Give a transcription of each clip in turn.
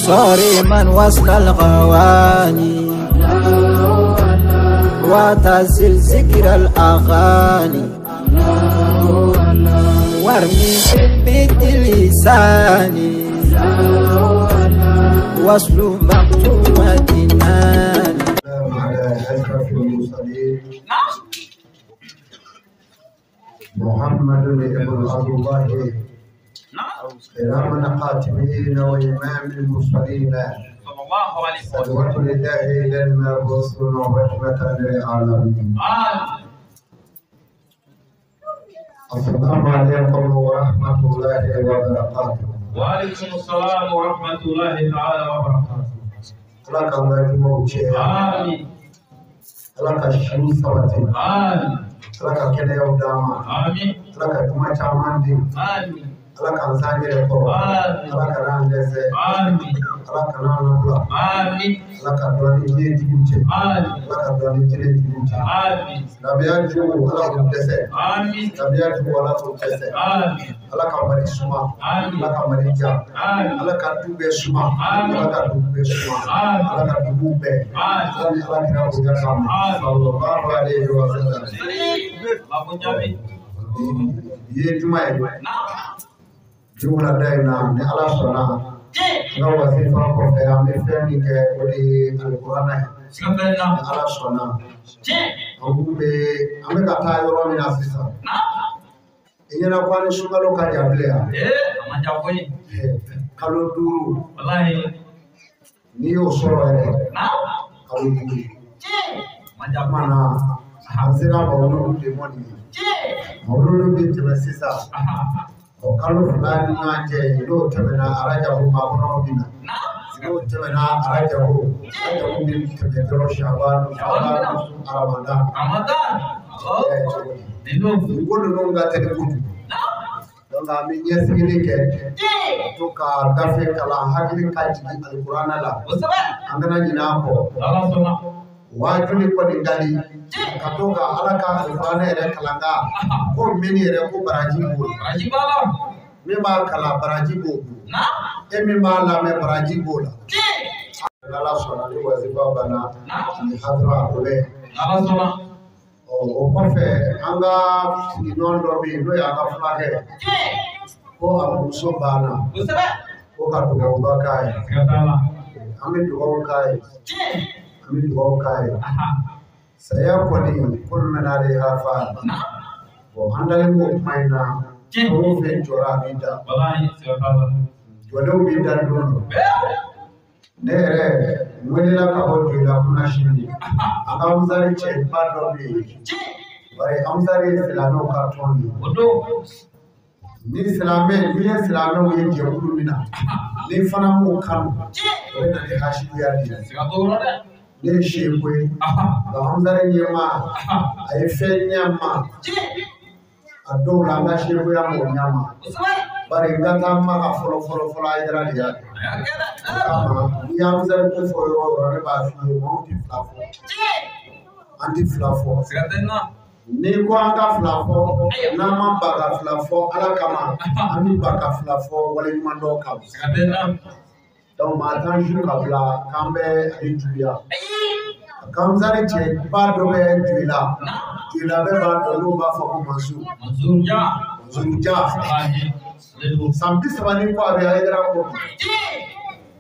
صارما وسط الغواني واعتزل ذكر الأغاني وارمي بيت لساني وصل مقتومة على أشرف المرسلين محمد بن عبد الله إمام الخاتمين وإمام المرسلين صلى الله عليه وسلم صلوات الله إلى المبعوث ورحمة للعالمين. السلام عليكم ورحمة الله وبركاته. وعليكم السلام ورحمة الله تعالى وبركاته. Ala k'an ka jumaw cɛya. آمين. Ala ka siw sabati. آمين. Ala ka kɛnɛyaw d'an ma. آمين. Ala ka juma caman di. آمين. Ala k'an s'an yɛrɛ kɔrɔ. Amin. Ala kana an dɛsɛ. آمين. Ala kana an labila. آمين. Ala ka dɔn ni diɲɛ jugu cɛ. آمين. Ala ka dɔn ni diinɛ jugu cɛ. آمين. Silamɛya jugu Ala k'u dɛsɛ. آمين. Silamɛya jugu Ala k'u dɛsɛ. آمين. Ala ka Mali suma. Amin. Ala ka Mali ja. آمين. Ala ka du bɛɛ suma. Amin. Ala ka dugu bɛɛ suma. Amin. Ala ka dugu bɛɛ. Amin. Ala ni Ala kira bonya kama. Amin. Sallallahu alaihi wa sallam. Abu Dhabi. Bi ye juma ye. نعم. Bi wulada in na ni Ala sɔnna. جي. N ka wasifa kɔfɛ an bɛ fɛn min kɛ o de ye alikuranɛ ye. سكتنا. Ni Ala sɔnna. جي. An kun bɛ an bɛ ka taa yɔrɔ min na sisan. نعم. I ɲɛna ko an ni sunkalo ka jan bilen yan. إيه ما جابوني. Kalo 5 والله. n'i y'o sɔrɔ yɛrɛ نعم. kalo 5. جي. ما O جابوني. tuma na an sera mawuludu de mɔ nin ye. جي. Mawuludu bɛ tɛmɛ sisan. أها. O kalo 2 ni ɲɔgɔn cɛ n'o tɛmɛna arajabu makɔnɔ bɛ na. نعم. N'o tɛmɛna arajabu arajabu bɛ tɛmɛ dɔrɔn sabanu sabanu aramadan. رمضان. O y'a ye الله. cogo di? نينو. Nin ko ninnu ka teli kojugu. نعم. Donc an bɛ ɲɛsigili kɛ جي. ka to ka gafe kalan hakili ka jigin alikuranɛ la. وسبع. An kana ɲinɛ a kɔ. الله سبحانه. Waajuli kɔni ka di جي. ka to ka Ala ka alikuranɛ yɛrɛ kalan ka ko min yɛrɛ ko baraji b'o la. راجي بالا. Min b'a kalan baraji b'o bolo. نعم. E min b'a lamɛn baraji b'o la. جي. N'Ala sɔnna ni wazifa banna نعم. ni hadura o bɛ. الله سبحانه. Ɔ o kɔfɛ an ka sigiɲɔgɔn dɔ bɛ yen n'o y'an ka fulakɛ ye جي. ko a muso banna وسبع. ko ka dugawuba k'a ye. سكتنا. An bɛ dugawu k'a ye. جي. An bɛ dugawu k'a ye. أها. Saya kɔni kulu mɛn n'ale y'a fa. نعم. Bon an dalen b'o kuma in na Tiɲɛ. fɛn o fɛn jɔra a b'i da. والله سكتنا. Jɔlenw b'i da don dɔ. Ne yɛrɛ n welela ka bɔ Joyila kunna sini. An ka Ansari cɛba dɔ bɛ yen. جي. Bari Ansari ye silamɛw ka tɔn de ye. ودو. Ni silamɛ n'i ye silamɛw ye jɛkulu min na n'i fana m'o kanu جي. o bɛ na ni hasidiya de ye. سكتنا. Ne ye seeko ye أها. nka Ansari ɲɛmaa أها. a ye fɛn ɲɛ n ma جي. a dɔw la n ka seekoya m'o ɲɛ n ma. وسبع. Bari n ka taa Maka fɔlɔ fɔlɔ fɔlɔ Hayidara de y'a kɛ. O kama n'i ye Ansari ko fɔ yɔrɔ o yɔrɔ ne b'a f'i ye maaw tɛ fila fɔ. جي. An tɛ fila fɔ. سكتنا. N'i ko an ka fila fɔ n'an ma ban ka fila fɔ Ala kama an bɛ ban ka fila fɔ waleɲuman dɔn kama. سكتنا. Donc maa t'an su ka bila k'an bɛ ale juguya. أي. Kansari cɛba dɔ bɛ Joyila. نعم. Joyila bɛɛ b'a dɔn n'o b'a fɔ ko Mansu. منصور جا. Mansu Ja. والله. للو. San 30 ni kɔ a bɛ Hayidara kɔ. جي.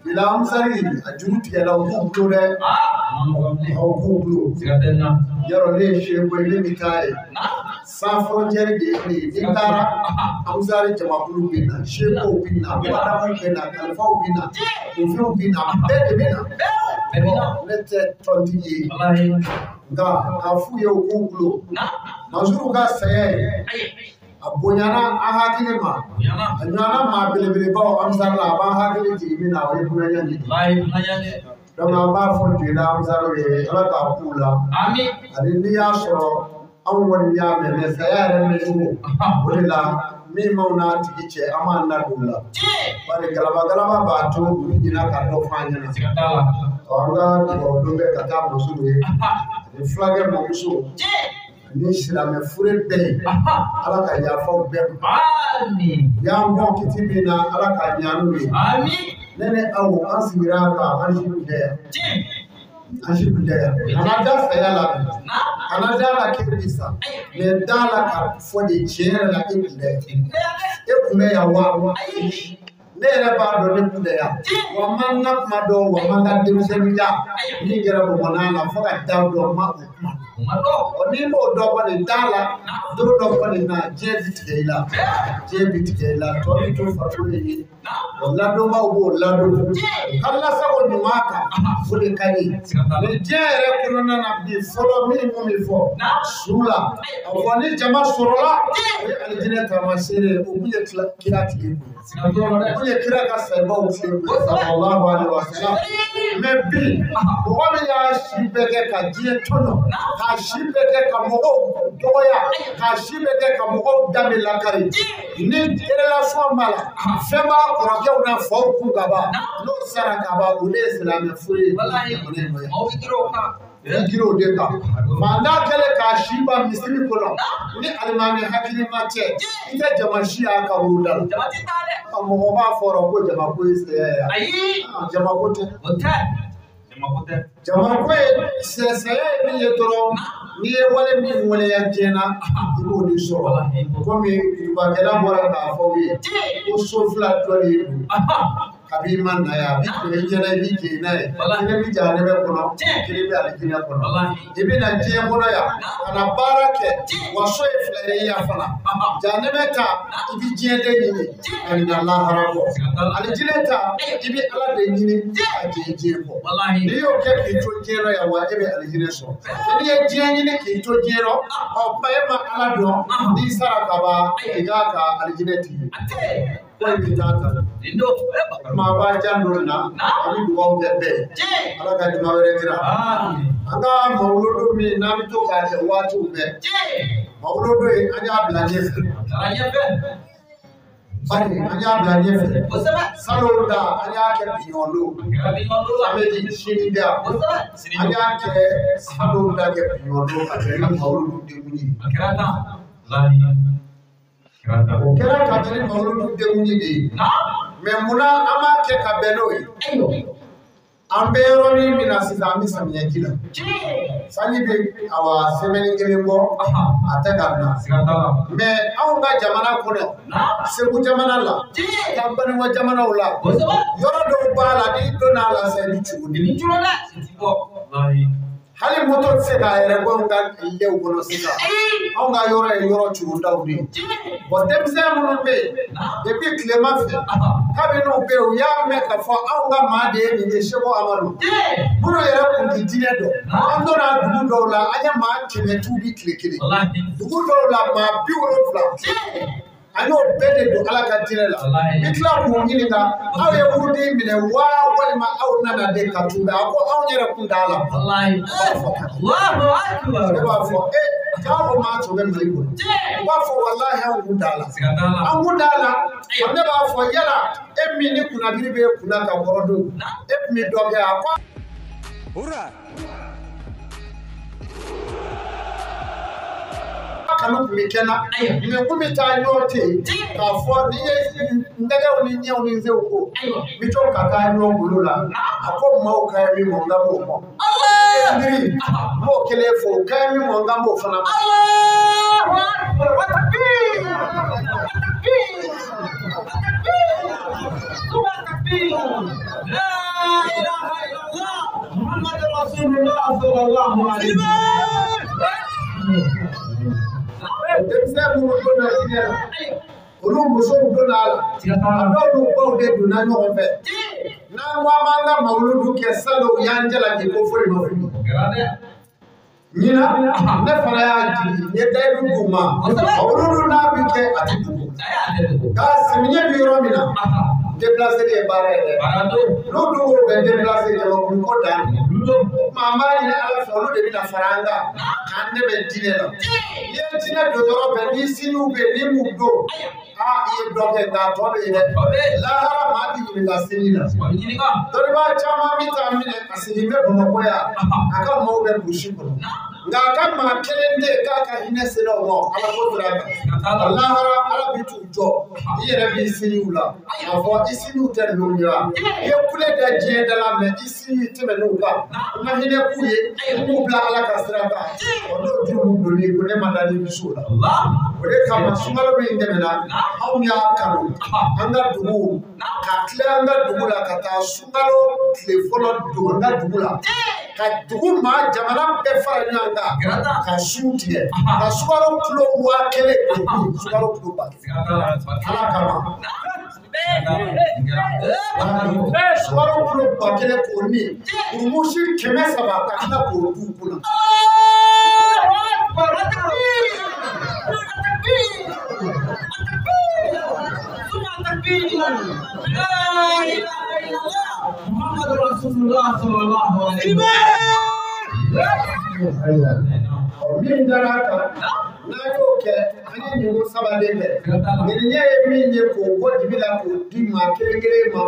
Joyila Ansari a juru tigɛla u k'u bolo dɛ. آه. ما نقول. Aw k'u bolo. سكتنا. Yarɔ ne ye seeko ye ne bɛ taa yen. نعم. Sans frontière de ye ne ye. Ni n taara Ansari jamakulu bɛ na, seekow bɛ na, madamuw bɛ na, kalifaw bɛ na, kunfinw bɛ na, bɛɛ de bɛ na. بنا. Ne tɛ tɔntigi ye. والله. Nka k'a f'u ye u k'u bolo. نعم. Mansuru ka saya ye أي. a bonyana an hakili ma. يلا. A ɲɔgɔnna maa belebelebaw Ansari la a b'an hakili jigin min na o ye kunaya de ye. والله بنيا. Donc an b'a fɔ Joyila Ansariw ye Ala k'a k'u la. آمين. Ani n'i y'a sɔrɔ anw kɔni y'a mɛn mɛ saya yɛrɛ mɛn cogo o de la min m'anw n'a tigi cɛ an b'an da don o la. جي. Bari galaba galaba b'a to u bɛ ɲinɛ ka dɔ fɔ an ɲɛna. سكتنا. Ɔ an ka dugawu don bɛ ka taa musow ye أها. ani fulakɛ mɔmuso جي. Ni silamɛ fure bɛɛ ye Ala ka yafaw bɛɛ ma. Y'an bɔ kiti min na Ala ka ɲa n'u ye. Ne ni aw an sigira ka an si kun tɛ yan. An si kun tɛ yan. Kana da saya la bi. Kana da la k'e bi sa. Mɛ da la ka fɔ de tiɲɛ yɛrɛ la e kun tɛ yan. E kun bɛ yan wa? Ne yɛrɛ b'a dɔn ne kun tɛ yan. Wa n ma n ka kuma dɔn wa n ma n ka denmisɛnninya min kɛra Bamakɔ la fo ka da dɔn n ma o kuma. N'i m'o dɔ kɔni da la don dɔ kɔni na diɲɛ bi tigɛ i la diɲɛ bi tigɛ i la tɔ bi to farikolo ye o ladonbaw b'o ladon ka lasago ɲuman kan o de ka ɲi ni diɲɛ yɛrɛ kɔnɔna na bi fɔlɔ min mun bɛ fɔ su la a fɔ ni jama sɔrɔla o ye alijinɛ taamasere ye o kun ye kira tile kun ye o kun ye kira ka sahibaw tile kun ye sallallahu alaihi wa sallam. Mɛ bi mɔgɔ min y'a si bɛɛ kɛ ka diɲɛ tɔnɔ k'a si bɛɛ kɛ ka mɔgɔw dɔgɔya k'a si bɛɛ kɛ ka mɔgɔw danbe lakari ni relation b'a la fɛn b'a kɔrɔkɛw n'a faw kun ka ban n'o sara ka ban o de ye silamɛ furu ye. I girin o de kan fantan kɛlen k'a si ban misiri kɔnɔ ni alimami hakilima tɛ i tɛ jama si y'a kaburu da la mɔgɔ b'a fɔ ko jamako ye saya ye jamako tɛ. Jamako ye saya ye min ye dɔrɔn n'i ye wale min waleya diɲɛ na i b'o de sɔrɔ komi dugubakɛla bɔra k'a fɔ u ye ko so fila dɔ de don kabi i ma na yan a b'i kun i ɲɛna i b'i jigin n'a ye kelen bɛ jahanɛmɛ kɔnɔ kelen bɛ alijinɛ kɔnɔ i bɛ na diɲɛ kɔnɔ yan ka na baara kɛ wa so ye fila ye yan fana jahanɛmɛ ta i bɛ diɲɛ de ɲini ka ɲinɛ lahara kɔ alijinɛ ta i bɛ Ala de ɲini ka jigin diɲɛ kɔ n'i y'o kɛ k'i to diɲɛ rɔ yan wa e bɛ alijinɛ sɔrɔ n'i ye diɲɛ ɲini k'i to diɲɛ rɔ ɔ ba e ma Ala dɔn n'i sara ka ban i k'a ka alijinɛ t'i ye. Ko in bɛ taa ta maa b'a jan don na an bɛ dugawu kɛ bɛɛ ye Ala ka juma wɛrɛ jira an ka mawuludu min n'an bɛ to k'a kɛ waatiw bɛɛ mawuludu ye an y'a bila ɲɛfɛ bari an y'a bila ɲɛfɛ salon da an y'a kɛ biɲɔn don samedi sini da an y'a kɛ salon da kɛ biɲɔn don ka bɛn ni mawuludu degun ye. O kɛra ka bɛn ni mawuludu degun de ye mɛ munna an b'a kɛ ka bɛn n'o ye an bɛ yɔrɔ min na sisan an bɛ samiyɛji la sanji bɛ awa sɛmɛni kelen bɔ a tɛ ka na mɛ anw ka jamana kɔnɔ Segu jamana la ka Banikɔ jamanaw la yɔrɔ dɔw b'a la n'i donna a la sisan i bɛ cugu de. Hali moto tɛ se k'a yɛrɛ bɔ anw ka lɛw kɔnɔ sisan anw ka yɔrɔ ye yɔrɔ curudaw de ye bɔn denmisɛn minnu bɛ yen depuis tilema fɛ kabini u bɛ yen u y'a mɛn k'a fɔ anw ka maa de ye nin ye Seko Amadu minnu yɛrɛ kun tɛ diinɛ dɔn an donna dugu dɔw la an ye maa 100 tuubi tile kelen dugu dɔw la maa 70 an y'o bɛɛ de don Ala ka diinɛ la i tila k'u ɲininka aw ye wurudi minɛ wa walima aw nana de ka tuubi a ko anw yɛrɛ kun t'a la ne b'a fɔ e jaa o maa tun bɛ Mali kɔnɔ u b'a fɔ walahi anw kun t'a la an kun t'a la ne b'a fɔ yala e min ni kunnabiri b'e kunna ka kɔrɔ don e tun bɛ dɔ kɛ a ko. Kanu kun bɛ kɛ n na mɛ kun bɛ taa ɲɔ ten k'a fɔ n'i ye nɛgɛw ni ɲɛw ni nsew ko n bɛ to ka taa ɲɔ bolo la a ko maaw ka ɲi min mɔ n ka b'o mɔ miiri n b'o kelen fɔ o ka ɲi min mɔ n ka b'o fana mɔ. Denmisɛn minnu donna diinɛ la olu musow donna a la a dɔw n'u baw de donna ɲɔgɔn fɛ n'an ko an b'an ka mawuludu kɛ salon u y'an jalaki ko foyi ma f'u ye ɲinan ne fana y'a jigin n ye dayidu d'u ma mawuludu n'a bɛ kɛ a tɛ dogo nka samiyɛ bɛ yɔrɔ min na déplacé de ye baara ye dɛ n'u dun k'o bɛ déplacé jamakulu ko dan maa b'a ɲini Ala fɛ olu de bɛna fara an kan k'an dɛmɛ diinɛ la n'i ye diinɛ don yɔrɔ bɛɛ ni siniw bɛ yen ni m'u don aa i ye dɔ kɛ nka a tɔ bɛ yen dɛ lahara maa bɛ ɲininka sini la dɔnnibaa caman bɛ taa minɛ a sigilen bɛ Bamakɔ yan a ka maaw bɛ burusi kɔnɔ Nka a ka maa kelen de k'a ka hinɛ sera o ma ala ko sira kan lahara ala bi t'u jɔ i yɛrɛ b'i siniw la a fɔ i siniw tɛ ninnu ye wa i ye kule da diɲɛ da la mɛ i sini tɛmɛn'u kan u ma hinɛ k'u ye u b'u bila ala ka sira kan o n'o jurumu donni ko ne ma da ni misiw la o de kama sunkalo min tɛmɛna anw y'a kanu an ka dugu ka tila an ka dugu la ka taa sunkalo tile fɔlɔ don an ka dugu la ka dugu maa jamana bɛɛ fara ɲɔgɔn kan ka sun tigɛ ka sukaro kilo 1000 k'o dun sukaro kilo 1000 ala kama sukaro kilo 1000 k'o min kurumusi 300 ka tila k'o dun kunna. Min dara a kan n'a y'o kɛ an ye nin ko saba de kɛ nin ɲɛ ye min ye k'o bɔ dibi la k'o di maa kelen kelen ma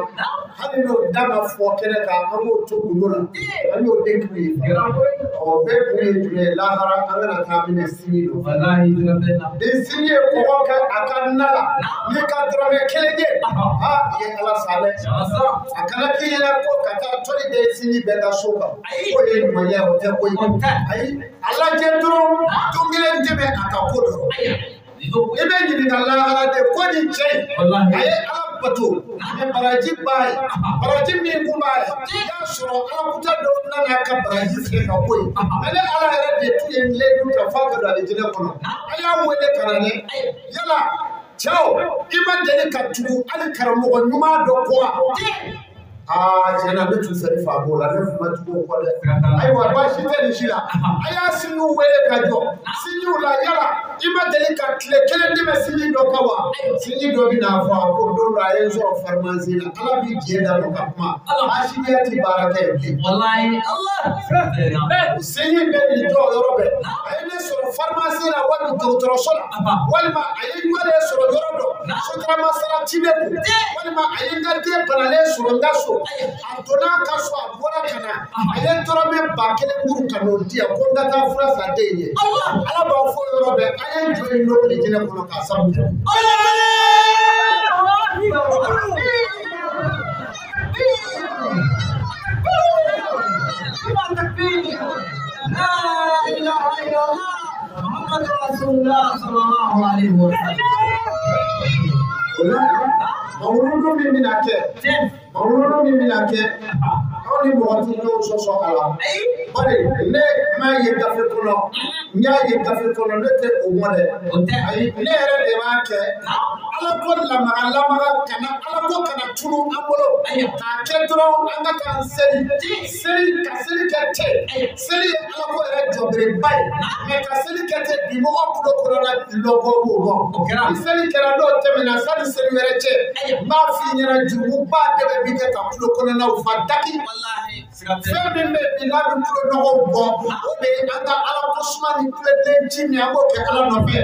hali n'o da ma fɔ kɛnɛ kan an b'o to gundo la an y'o den k'u ye ɔ bɛɛ kun ye jumɛn ye lahara an bɛna taa minɛ sini don ni sini ye kɔgɔ kɛ a ka na la n'i ka dɔrɔmɛ kelen ye aa i ye ala sa dɛ a kana k'i ɲɛna ko ka taa tɔli de sini bɛɛ ka so kan k'o ye ɲumanya ye o tɛ koyi ayi a lajɛ dɔrɔn don kelen tɛmɛ a ka ko dɔrɔn i bɛ ɲininka lahara de ko nin cɛ in a ye ala bato mɛ baraji b'a ye baraji min kun b'a ye i y'a sɔrɔ alakuta dɔw nana ka baraji tigɛ ka bɔ yen mɛ ne ala yɛrɛ de tun ye layidu ta f'a ka don alijinɛ kɔnɔ a y'a wele ka na dɛ yala cɛw i ma deli ka tugu hali karamɔgɔ ɲuman dɔ kɔ wa? Aa tiɲɛ na ne tun seri fa b'o la ne tun ma tugu o kɔ dɛ ayiwa baasi tɛ nin si la a y'a siniw wele ka jɔ siniw la yala i ma deli ka tile kelen dɛmɛ sini dɔ kan wa sini dɔ bɛ n'a fɔ a ko don dɔ a ye n sɔrɔ farimasi la ala b'i diɲɛ da dɔ ka kuma asidiya ti baara kɛ yen bilen sini bɛ nin jɔ yɔrɔ bɛɛ a ye ne sɔrɔ farimasi la walima dɔgɔtɔrɔso la walima a ye n ɲɔlen sɔrɔ yɔrɔ dɔ sotarama sara ti ne kun walima a ye n ka den banalen sɔrɔ n ka so a donna a ka so a bɔra ka na a ye dɔrɔmɛ 1000 muru ka n'o di yan ko n ka taa fura san den ye ala b'a fɔ yɔrɔ bɛɛ a ye jɔ in don alijinɛ kɔnɔ k'a sabu kɛ. Mawuludu min bɛna kɛ mawuludu min bɛna kɛ aw ni mɔgɔ tɛ ɲɔgɔn sɔsɔ a la bari ne m'a ye gafe kɔnɔ n y'a ye gafe kɔnɔ ne tɛ o mɔ dɛ ayi ne yɛrɛ de b'a kɛ ala ko lamaga lamaga kana ala ko kana tunu an bolo k'a kɛ dɔrɔn an ka taa seli seli ka seli kɛ ten seli ye ala ko yɛrɛ jɔbereba ye mɛ ka seli kɛ ten bi mɔgɔ tulo kɔnɔna lɔbɔ b'o bɔ ni seli kɛra n'o tɛmɛna sani seli wɛrɛ cɛ n b'a f'i ɲɛna juruba dɛmɛ bi kɛ ka tulo kɔnɔnaw fa daki fɛn min bɛ bi n'a bɛ tulo nɔgɔw bɔ o de ye an ka ala ko suma ni tuloden ji min an b'o kɛ ala nɔfɛ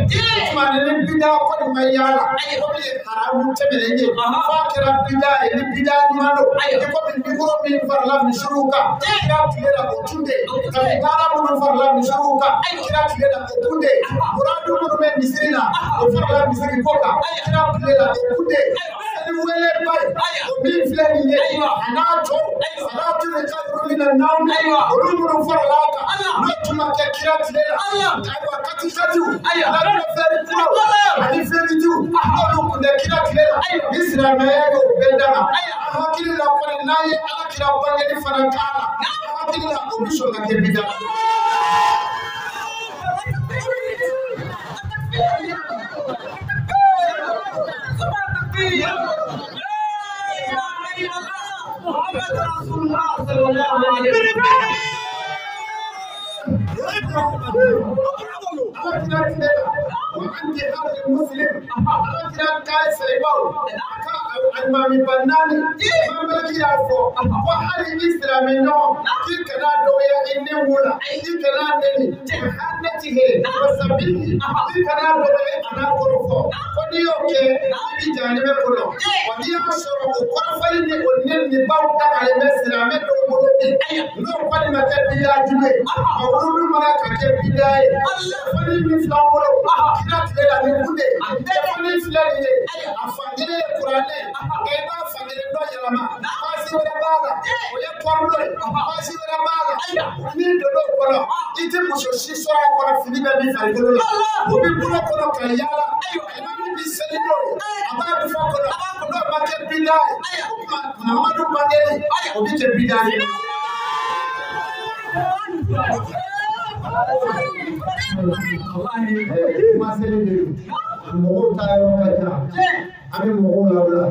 tuma ni bida kɔni ma yaala komi ye haramu tɛmɛnen ye f'a kɛra bida ye ni bida ɲuman don i komi mikoro min farala misiriw kan kira tile la o tun tɛ kabi baara minnu farala misiriw kan kira tile la o tun tɛ muradu minnu bɛ misiri la o farala misiri ko kan kira tile la o tun tɛ seli wele ba ye o min filɛ nin ye a n'a tɔ salatu ni kaduru min na naani olu minnu farala a kan n'o tun ma kɛ kira tile la ayiwa katikatiw n'a fɛri kuraw ani fɛritiw n'olu tun tɛ kira tile la ni silamɛya y'o bɛɛ da la an hakili la kɔni n'an ye ala kira bangeli fana k'a la an hakili la o bɛ sɔn ka kɛ bida. Alimami banani mamaki y'a fɔ ko hali i silamɛ ɲɔgɔn k'i kana dɔgɔya i ni wo la i kana neni hannatihe wasabihi i kana dɔgɔya a n'a kɔrɔfɔ ko n'i y'o kɛ i bɛ jahanɛmɛ kɔnɔ wa n'i y'a sɔrɔ o kɔrɔfɔli ni o neni finibaw dagalen bɛ silamɛ dɔw bolo bi n'o kɔni ma kɛ bidaa jugu ye mawuludu mana ka kɛ bidaa ye fani min filɛ an bolo kira tile la ni kun de fani filɛ nin ye a fankelen ye kuranɛ nka i b'a fankelen dɔ yɛlɛma baasi wɛrɛ b'a la o ye kɔrɔdɔ ye baasi wɛrɛ b'a la n'i donn'o kɔnɔ i tɛ muso si sɔrɔ a kɔnɔ fini bɛ min farikolo la o bɛ bolo kɔnɔ ka yaala imami bi seli n'o ye a b'a dufa kɔnɔ n'o ma kɛ bidaa ye o tuma Muhamadu bangeli o bɛ kɛ bidaa ye. Kuma seli de don mɔgɔw ta yɔrɔ ka ca an bɛ mɔgɔw labila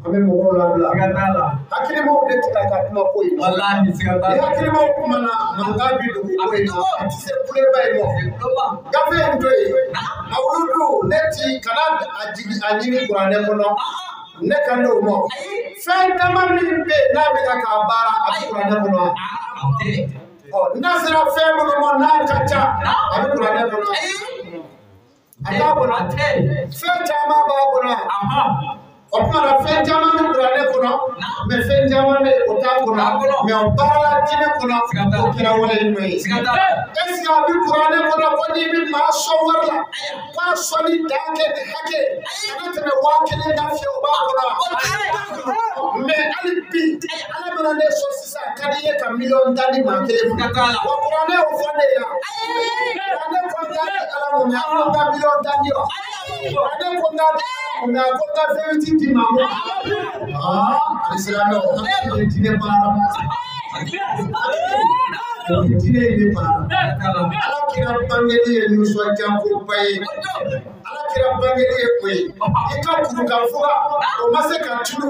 an bɛ mɔgɔw labila hakilimaw de tigɛ ka kuma ko in na ni hakilimaw kumana mankan bi dogo ko in na a tɛ se kuleba in ma gafe in to yen mawuludu ne ti kana a jigin a ɲini kuranɛ kɔnɔ ne kan d'o ma fɛn dama min bɛ yen n'a bɛ ka k'a baara a bɛ kuranɛ kɔnɔ ɔ n'a sera fɛn minnu ma n'a ka ca a bɛ kuranɛ kɔnɔ a t'a kɔnɔ fɛn caman b'a kɔnɔ o tuma na fɛn caman bɛ kuranɛ kɔnɔ mɛ fɛn caman bɛ o t'a kɔnɔ mɛ o baarala diinɛ kɔnɔ o kɛra wale ɲuman ye est ce que a bɛ kuranɛ kɔnɔ ko n'i bɛ maa sɔn wari la k'a sɔnni dan kɛ nin hakɛ kana tɛmɛ 1000 kan fiyewu o b'a kɔnɔ mɛ hali bi ala mana ne sɔn sisan a ka di i ye ka miliyɔn tan di maa kelen ma wa kuranɛ y'o fɔ ne ye yan kuranɛ ko n k'a di ala ma mɛ a ko n ka miliyɔn tan di wa kuranɛ ko n k'a di mɛ a ko n ka fɛn di maa ma aa alisilamɛw an ka diinɛ baara diinɛ in de baara ala kira bangeli ye nisɔndiyakoba ye ala kira bangeli ye ko ye i ka kurukanfuga o ma se ka tunu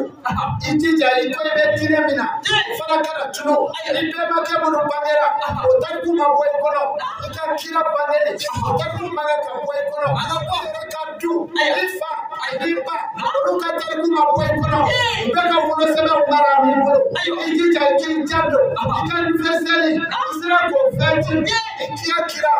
i jija i ko i bɛ diinɛ min na o fana kana tunu i bɛnbakɛ minnu bangera o tariku ma bɔ i kɔnɔ i ka kira bangeli o tariku ma kɛ ka bɔ i kɔnɔ i yɛrɛ ka du i fa i ba olu ka tariku ma bɔ i kɔnɔ u bɛɛ ka wolosɛbɛnw mara b'i bolo i jija i k'i janto i ka anniversaire i sera k'o fɛn ci i kira kira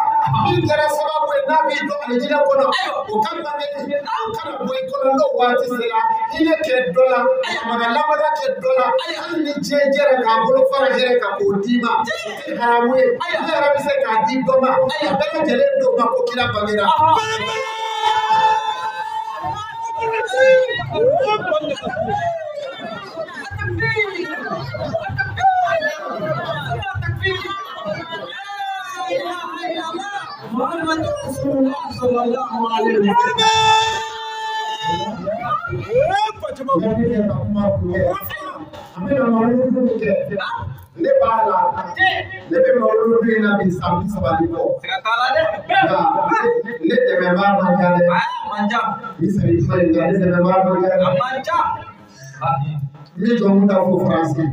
min kɛra sababu ye n'a b'i don alijinɛ kɔnɔ o ka bangeli o kana bɔ i kɔnɔ n'o waati sera i ye kɛ dɔ la maga lamaga kɛ dɔ la hali ni diɲɛ jɛra k'a bolo fara hɛrɛ kan k'o d'i ma o tɛ haramu ye ne yɛrɛ bɛ se k'a di dɔ ma a bɛɛ lajɛlen don ma ko kira bangera. محمد رسول الله صلى الله عليه وسلم. Ne b'a la ne bɛ mawuludu in na bi san 30 ni kɔ nka ne dɛmɛbaa man ca dɛ ni sɛbɛn kuma in kan ne dɛmɛbaa man ca dɛ n bɛ jɔn ta fo Faransi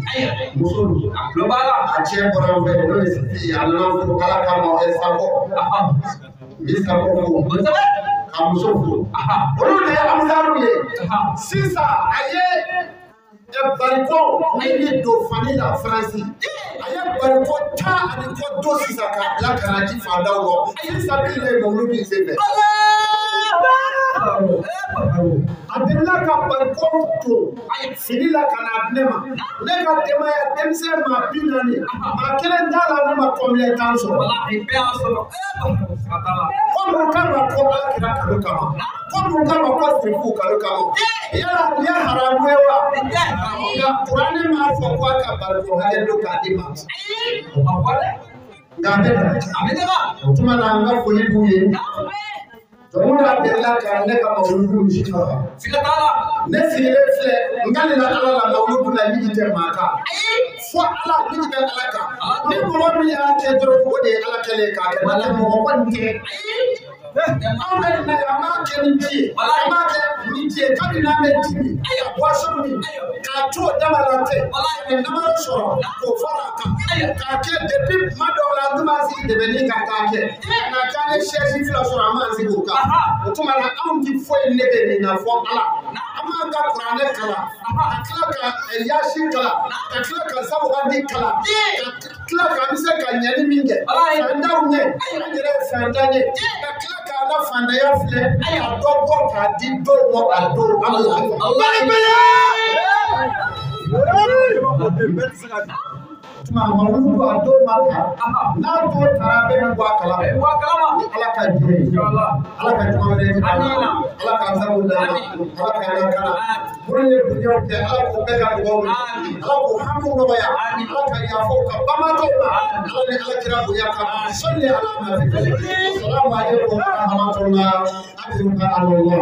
muso don a cɛ bɔra n fɛ n'o ye Sisi a nana fo Ala kama ɛ Sakɔ n bɛ Sakɔ fo ka muso fo olu de ye amisaru ye sisan a ye bariko min bɛ don fani la Faransi a ye bariko 10 ani kɔ don sisan k'a bila ka na di fantanw ma sisan bi ye mawuludu in sen fɛ. A delila ka bariko don fini la ka n'a di ne ma ne ka denbaya denmisɛn maa 40 maa kelen t'a la ne ma kɔnbilen 10 sɔrɔ. Ko mun kama ko Ala kira kanu kama ko mun kama ko sirifu kanu kama yala nin ye haramu ye wa nka kuranɛ m'a fɔ ko a ka bariko hakɛ don k'a di maa ma. Nka a bɛ na o tuma na n ka foli b'u ye. Jɔnmu n'a delila ka ne ka mawuludu misi faga. Ne sigilen filɛ n ka nin na Ala la mawuludu la ɲigi tɛ maa kan. Fo Ala ɲigi bɛ Ala kan. Ni mɔgɔ min y'a kɛ dɔrɔn o de ye Ala kɛlen ye k'a kɛ n'o tɛ mɔgɔ kɔni tɛ. Anw bɛ nin na yan an b'a kɛ ni ji ye an b'a kɛ ni ji ye kabini n'an bɛ ji min ka boisson min k'a to o dama la ten ka namara sɔrɔ k'o fara a kan k'a kɛ depuis tuma dɔw la an tun b'an sigi dɛmɛni kan k'a kɛ nka k'an ye chaise 2 sɔrɔ an b'an sigi o kan o tuma na anw ti foyi nege nin na fɔ Ala an b'an ka kuranɛ kalan ka tila ka yasin kalan ka tila ka sabugandi kalan ka tila ka an bɛ se ka ɲɛni min kɛ fantanw ɲɛ an yɛrɛ ye fantan ye ka tila k'a la fantanya filɛ ka dɔ bɔ k'a di dɔw ma a don an b'o kɛ. Bɛɛ tɛ se ka tuma mawuludu a don ma ta n'a t'o taara bɛɛ bɛ bɔ a kalama ni Ala ka jɛ ye Ala ka juma wɛrɛ di Ala k'an sago da Ala k'an lakana minnu ye dunyaw kɛ Ala k'o bɛɛ ka dugawu minɛ Ala k'o hamiw nɔgɔya Ala ka yafa u ka banbaatɔw ma Ala ni Ala kira bonya kama sɔli ala nabi salamu aleykum wa rahmatulah abiruka alɔlɔ.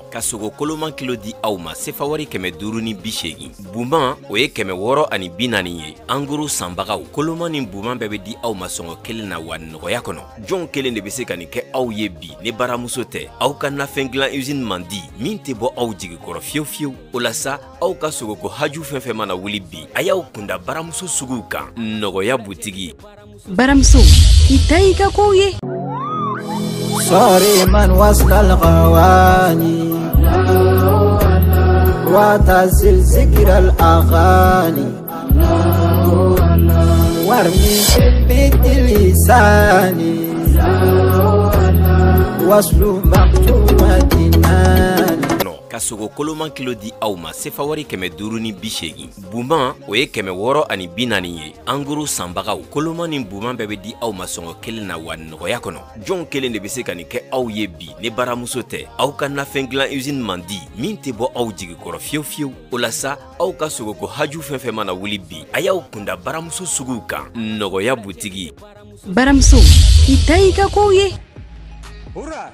Ka sogo koloman kilo di aw ma sefa wari 580 buman o ye 640 ye angoro sanbagaw koloman ni buman bɛɛ bɛ di aw ma sɔngɔ kelen na wa nɔgɔya kɔnɔ jɔn kelen de bɛ se ka nin kɛ aw ye bi ne baramuso tɛ aw ka nafɛn dilan usine man di min tɛ bɔ aw jigi kɔrɔ fiyewu fiyewu o la sa aw ka sogoko haju fɛn fɛn mana wuli bi a y'aw kunda baramuso suguw kan nɔgɔya butigi baramuso i ta y'i ka kow ye. صارما وصل الغواني واعتزل ذكر الأغاني وارمي بيت لساني وصل مختومة. Ka sogo koloman kilo di aw ma sefa wari 580 buman o ye 640 ye angoro sanbagaw koloman ni buman bɛɛ bɛ di aw ma sɔngɔ kelen na wa nɔgɔya kɔnɔ jɔn kelen de bɛ se ka nin kɛ aw ye bi ne baramuso tɛ aw ka nafɛn dilan usine man di min tɛ bɔ aw jigi kɔrɔ fiyewu fiyewu o la sa aw ka sogoko haju fɛn fɛn mana wuli bi a y'aw kunda baramuso suguw kan nɔgɔya butigi baramuso i ta y'i ka kow ye. Hurra!